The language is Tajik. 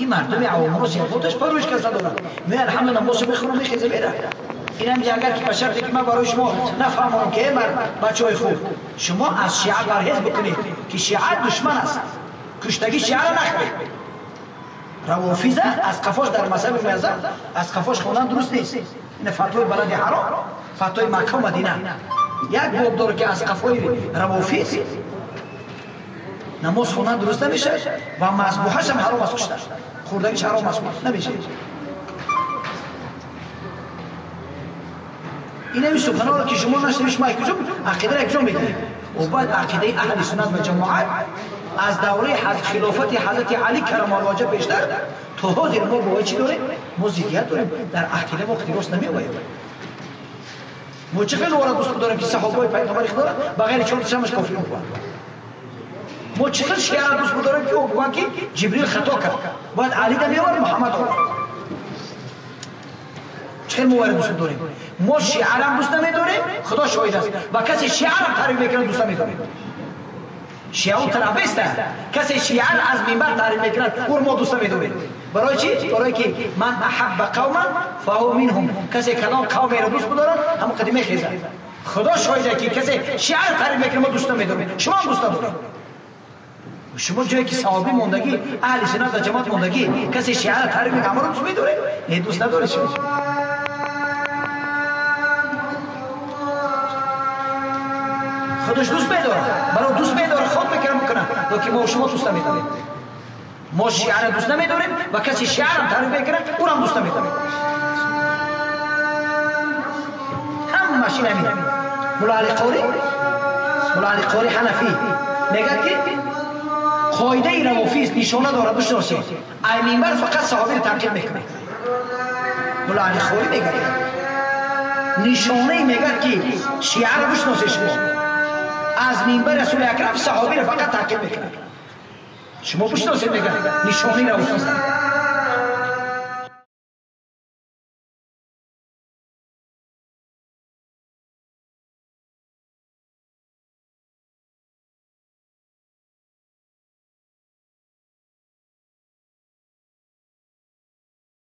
ин мардуми авомро сиёфоташ парвариш кас надорад. Ме алҳамдулиллаҳ намоз мехонам, мехеза мера. Инам агар ки ба шарте ки ман барои шумо нафаҳмонам ки эй бачаҳои хуб, шумо аз шиа парҳез бикунед ки шиа душман аст. Куштагӣ шиаро нахӯред. Равофиза аз қафош дар мазҳаби муаззам аз қафош хондан дуруст нест. Ин фатвои балади ҳаром, фатвои Макка ва Мадина. Як боб дорад ки аз қафои равофиз намоз хондан дуруст намешавад ва мазбуҳаш ҳам ҳаром аст куштан. Хӯрдагиш ҳаром аст, намешавад. Ин суханҳоро ки шумо нашнавед, шумо куҷо ақидаро куҷо мегиред? Ва бояд ақидаи аҳли суннат ва ҷамоат аз давраи хилофати ҳазрати Алӣ каррамаллоҳу ваҷҳаҳу бештар то ҳозир мо бо чӣ дорем? Мо зиддият дорем. Дар ақида мо ихтилоф намеояд. Мо чӣ хеле ора дӯст дорем ки саҳобаи пайғамбари худоро ба ғайри чор шамаш кофир мекунанд. Мо чӣ хел шиаро дӯст дорем ки ӯ бигӯянд ки Ҷибрил хато кард, бояд Алӣ да меовард, Муҳаммад овард. Чӣ хел мо вайро дӯст дорем? Мо шиарам дӯст намедорем, Худо шоҳид аст, ва касе шиарам таъриф мекунад дӯст намедорем. Шиау тарафист, касе шиар аз минбар таъриф мекунад, ӯро мо дӯст намедорем. Барои чӣ? Барои ки ман аҳабба қавман фаҳу минҳум. Касе кадом қавмеро дӯст бидорад, ҳамон қади мехезад. Худо шоҳид аст ки касе шиар таъриф мекунад, мо дӯст намедорем. Шумо ҳам дӯст надоред. Шумо ҷое ки саҳобӣ мондагӣ, аҳли суннат ва ҷамоат мондагӣ, касе шиаро таъриф мекунад, ҳамаро дӯст медоред? Не, дӯст надоред шумо. Худаш дӯст медорад, барои дӯст медорад, худ мекунад, мекунад, лекин мо шумо дӯст намедорем. Мо шиаро дӯст намедорем ва касе шиаро таъриф мекунад, ӯро ҳам дӯст намедорем. Ҳамааш ин ҳамин. Мулло Алӣ Қорӣ, Мулло Алӣ Қорӣ Ҳанафӣ мегӯяд ки қоидаи равофиз нишона дорад, бишносед. Ай минбар фақат саҳобиро танқид мекунад. Мулло Алӣ Қорӣ мегӯяд нишонае мегӯяд ки шиаро бишносед шумо. Аз минбар расули акрам саҳобиро фақат танқид мекунад. Шумо бишносед, мегӯяд нишонаи равофиз.